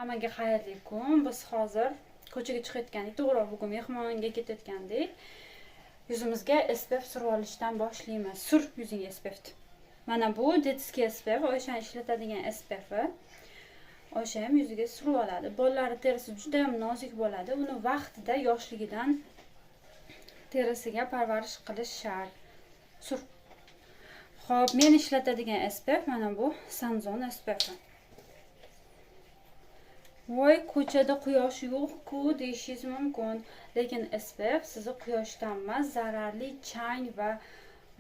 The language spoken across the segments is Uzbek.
Hammaga xayrli kun. Biz hozir ko'chaga chiqayotgandik. To'g'ri, bugun mehmonga ketayotgandik. Yuzimizga SPF surib olishdan boshlaymiz. Sur yuzingga SPFni. Mana bu детский SPF, Oyshani ishlatadigan SPFi. Oysha ham yuziga surib oladi. Bolalar terisi juda ham nozik bo'ladi. Uni vaqtida yoshligidan terisiga parvarish qilish shart. Sur. Xo'p, men ishlatadigan SPF mana bu Sanzon SPFi. Voy, ko'chada quyosh yo'q-ku deyishingiz mumkin, lekin SPF sizni quyoshdan emas, zararli chang va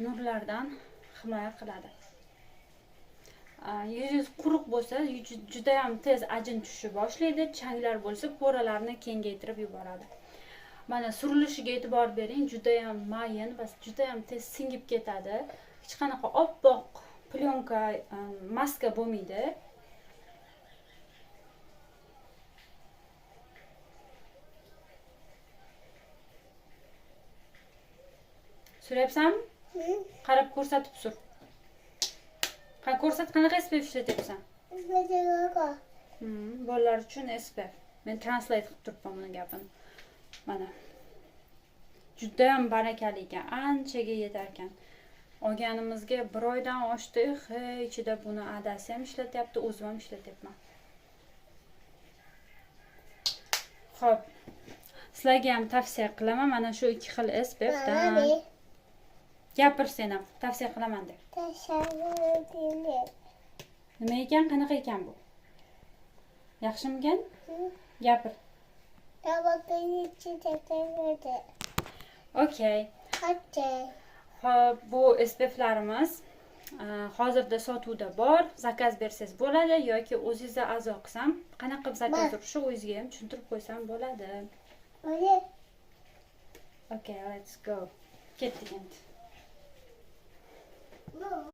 nurlardan himoya qiladi. Yuzingiz quruq bo'lsa, juda ham tez ajin tushib boshlaydi, changlar bo'lsa, poralarni kengaytirib yuboradi. Mana surilishiga e'tibor bering, juda ham mayin va juda ham tez singib ketadi. Hech qanaqa oppoq plyonka, maska bo'lmaydi. Suryapsanmi? Qarab ko'rsatib sur. Qani ko'rsat, qanaqa SPF ishlatyapsan? Bolalar uchun SPF. Men translate qilib turibman buni gapini. Mana. Juda ham barakali ekan, anchaga yetar ekan. Olganimizga bir oydan oshdi, he, ichida buni adasi ham ishlatyapti, o'zim ham ishlatyapman. Xo'p. Sizlarga ham tavsiya qilaman mana shu ikki xil SPFdan. Gapir sen ham, tavsiya qilaman deb. Nima ekan, qanaqa ekan bu? Yaxshimikan? Gapir. Okey. Xo'p, bu SPFlarimiz hozirda sotuvda bor. Zakaz bersangiz bo'ladi yoki o'zingizda a'zo qilsam, qanaqa qilib zakaz urishni o'zingizga ham tushuntirib qo'ysam bo'ladi. Okay, let's go. Ketdik endi.